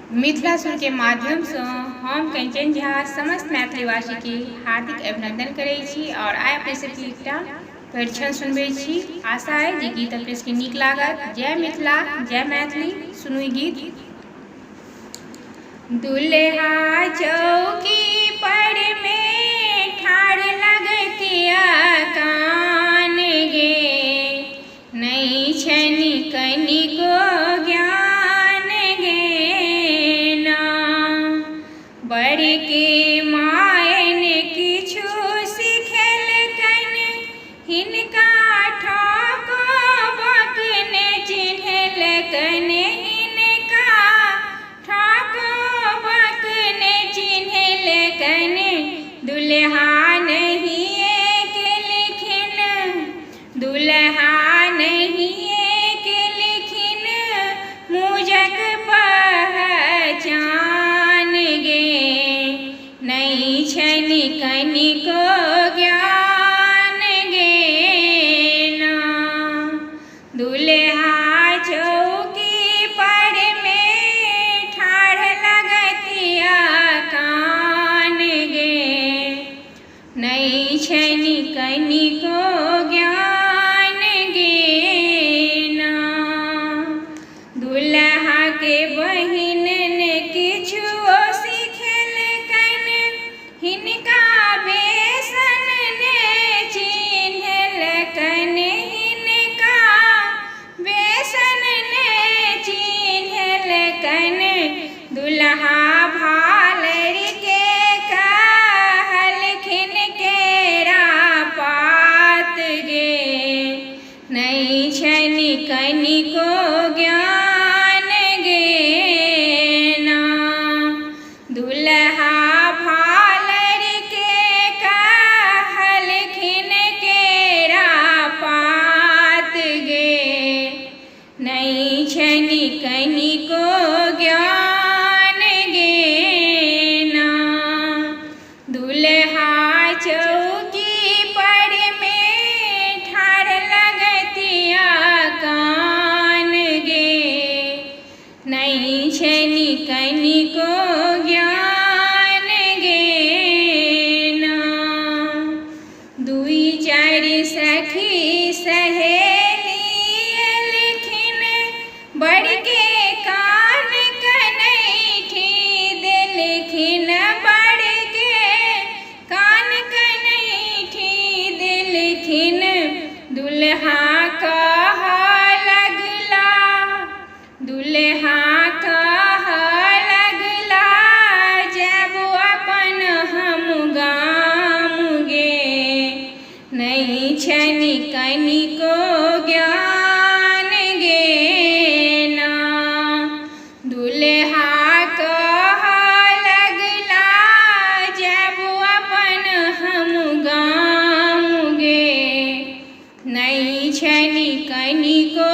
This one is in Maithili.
मिथिला सुरके माध्यमसँ हम कंचन झा समस्त मैथिलीवासीके हार्दिक अभिनन्दन करै छी आओर आइ अपने सबके एकटा परिछन सुनबै छी। आशा अइ जे गीत अपने सबके नीक लागत। जय मिथिला, जय मैथिली। सुनू ई गीत। दुल्हा चौकी पर मे ठाढ़ लगतिया कान गे, नहि छनि कनिको ज्ञान गे ना। बड़के माय ने किछु सिखेलकनि, हिनका ठको बक ने चिन्हलकनि, हिनका ठको बक ने चिन्हलकनि। दुल्हा नहिए केलखिन, दुल्हा नहिए केलखिन मुजक पहचान गे, नहि छनि कनिको ज्ञान गे ना। दुल्हा चौकी पर मे ठाढ़ लगतिया कान गे, नहि छनि कनिको ज्ञान गे ना। दुल्हाके बहिन ने किछुओ सिखेलकनि, हिनका बेसन ने चिन्हलकनि, हिनका बेसन ने चिन्हलकनि। दुल्हा भालरि के कहलखिन केरा पात गे, नहि छनि कनिको ज्ञान गे ना। दुल्हा भालरि के कहलखिन केरा पात गे, नहि छनि कनिको ज्ञान गे ना। दुल्हा चौकी पर मे ठाढ़ लगतिया कान गे, नहि छनि कनिको ज्ञान गे ना। दुइ चारि सखी सहेली एलखिन, बड़के कान कनैठी देलखिन, बड़के कान कनैठी देलखिन। दुल्हा कहऽ लगला, दुल्हा कहऽ लगला जायब अपन हम गाम गे, नहि छनि कनिको ज्ञान गे ना। दुल्हा कहऽ लगला जायब अपन हम गाम गे, नहि छनि कनिको